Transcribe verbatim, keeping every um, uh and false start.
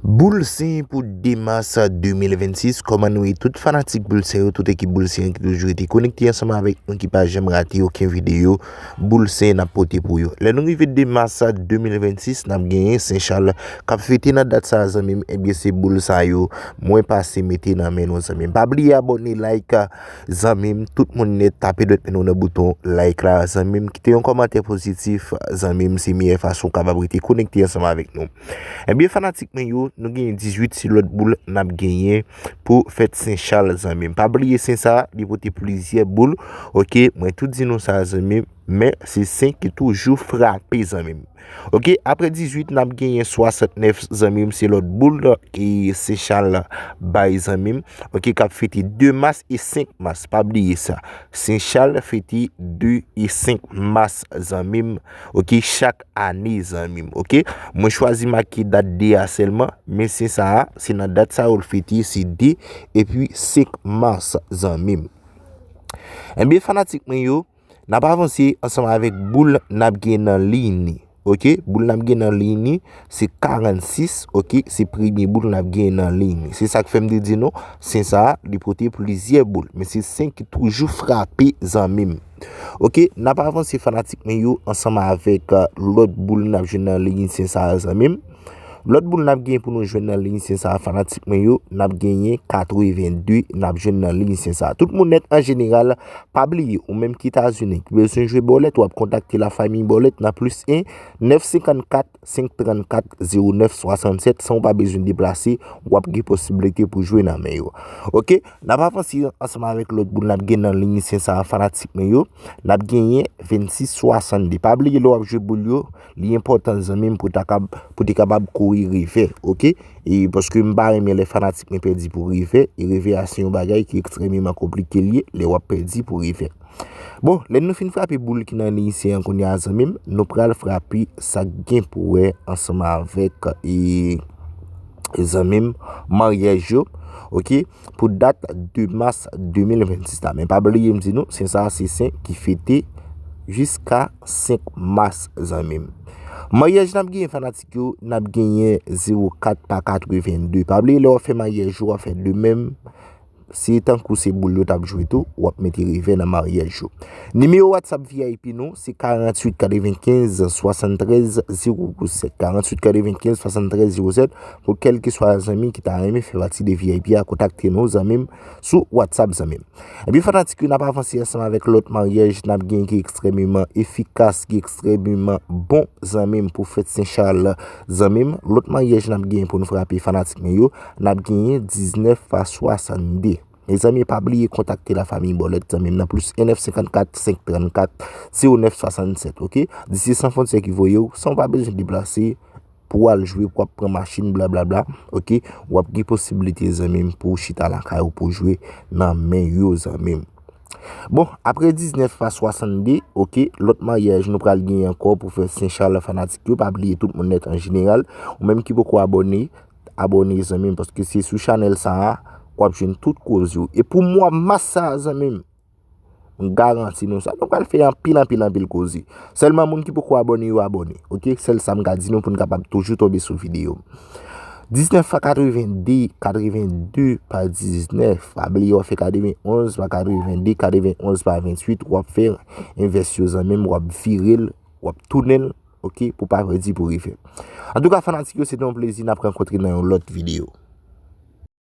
Boul Sen pou de mas de mil vennsis. Kòman nou ye tout fanatik Boul Sen yo, tout ekip Boul Sen ki toujou rete konekte ansanm avèk nou, ki pa janm rate okenn videyo Boul Sen n ap pote pou yo. Lè nou rive de mas de mil vennsis, n ap genyen Sen Chal k ap fete nan dat sa a, zanmi m. Ebyen, se boul sa yo mwen pase mete nan men nou, zanmi m. Pa bliye abòne, like, zanmi m. Tout moun nèt, tape dwèt men nou nan bouton like la, zanmi m. Kite yon kòmantè pozitif, zanmi m. Se meyè fason w kapab rete konekte ansanm avèk nou. Ebyen, fanatik mwen yo, nou genyen dizuit, se lòt boul n ap genyen pou fèt Sen Chal, zanmi m. Pa bliye Sen sa a, li pote plizyè boul. Oke, mwen tou di nou sa, zanmi m, men se Sen ki toujou frape, zanmi m. Oke, apre dizuit, n ap genyen swasantnèf, zanmi m, se lòt boul ki Sen Chal bay, zanmi m. Oke, k ap fete de mas e senk mas, pa bliye sa. Sen Chal fete de e senk mas, zanmi m. Oke, chak ane, zanmi m. Oke, mwen chwazi make dat de a sèlman, men Sen sa a, se nan dat sa yo l fete, se de epi senk mas, zanmi m. Ebyen, fanatik mwen yo, n ap avanse ansanm avèk boul n ap gen nan liy ni. Oke, boul n ap gen nan liy ni, se karannsis. Oke, se premye boul n ap gen nan liy ni. Se sa k fè m te di nou, Sen sa a, li pote plizyè boul, men se Sen ki toujou frape, zanmi m. Oke, n ap avanse, fanatik mwen yo, ansanm avèk, uh, lòt boul n ap jwenn nan liy Sen sa a, zanmi m. Lòt boul n ap gen pou nou jwenn nan liy Sen sa a, fanatik mwen yo, n ap genyen katrevenndi, n ap jwenn nan liy Sen sa a. Tout moun nèt an jeneral, pa bliye, ou menm ki Etazini, ki bezwen jwe bòlèt, w ap kontakte lafanmi bòlèt nan plis en, nèf senkannkat, senk trannkat, zewo nèf swasannsèt, san w pa bezwen deplase, w ap gen posiblite pou jwe nan men yo. Oke, n ap avanse ansanm avèk lòt boul n ap gen nan liy Sen sa a, fanatik mwen yo. N ap genyen vennsis swasannde. Pa bliye lè w ap jwe boul yo, li enpòtan, zanmi m, pou ta kab-, pou te kapab kouri revè, oke? E paske m pa renmen lè fanatik mwen pèdi pou revè, e revè a se yon bagay ki ekstrèmeman konplike l ye lè w ap pèdi pou revè. Bon, lè nou fin frape boul ki nan liy Sen an kounye a, zanmi m, nou pral frape sa k gen pou wè ansanm avèk, e, zanmi m, maryaj yo, oke, pou dat de mas de mil vennsis la. Men pa bliye m di nou, Sen sa a se Sen ki fete jiska senk mas, zanmi m. Maryaj n ap genyen, fanatik yo, n ap genyen zewo kat pa katrevenndi. Pa bliye lè w ap fè maryaj yo, w ap fè de menm. Se tankou se boul yo t ap jwe tou, w ap mete revè nan maryaj yo. Nimewo WhatsApp V I P nou, se karanntuit katrevenkenz swasanntrèz zewo sèt. Karanntuit katrevenkenz swasanntrèz zewo sèt, pou kèlkeswa zanmi ki ta renmen fè pati de V I P a, kontakte nou, zanmi m, sou WhatsApp, zanmi m. Epi fanatik yo, n ap avanse ansanm avèk lòt maryaj n ap gen ki ekstrèmeman efikas, ki ekstrèmeman bon, zanmi m, pou fèt Sen Chal, zanmi m. Lòt maryaj n ap gen pou nou frape, fanatik mwen yo, n ap genyen diznèf pa swasannde. Mezanmi, pa bliye kontakte lafanmi bòlèt, zanmi m, nan plis en nèf senkannkat, senk trannkat, zewo nèf swasannsèt, oke? Disi San Fwontyè ki voye w, san w pa bezwen deplase, pou w al jwe, pou w ap pran machin, blablabla, oke? W ap gen posiblite, zanmi m, pou w chita lakay ou, pou w jwe nan men yo, zanmi m. Bon, apre diznèf pa swasannde, oke, lòt maryaj nou pral genyen ankò pou fè Sen Chal, fanatik yo, pa bliye tout moun nèt an jeneral, ou menm ki poko abòne, abòne, zanmi m, paske se sou chanèl sa a w ap jwenn tout koze yo. E pou mwa mas sa a, zanmi m, m garanti nou sa, nou pral fè anpil, anpil, anpil koze. Sèlman moun ki poko abòne yo abòne, oke? Sèl sa m ka di nou pou n kapab toujou tonbe sou videyo. Diznèf pa katrevenndi, katrevenndi pa diznèf. Pa bliye w ap fè katrevenonz pa katrevenndi, katrevenonz pa venntuit, w ap fè envès yo, zanmi m, w ap vire l, w ap tounen l, oke, pou pa pèdi pou revè. Antouka, fanatik yo, se te yon plezi, n ap rankontre nan yon lòt videyo.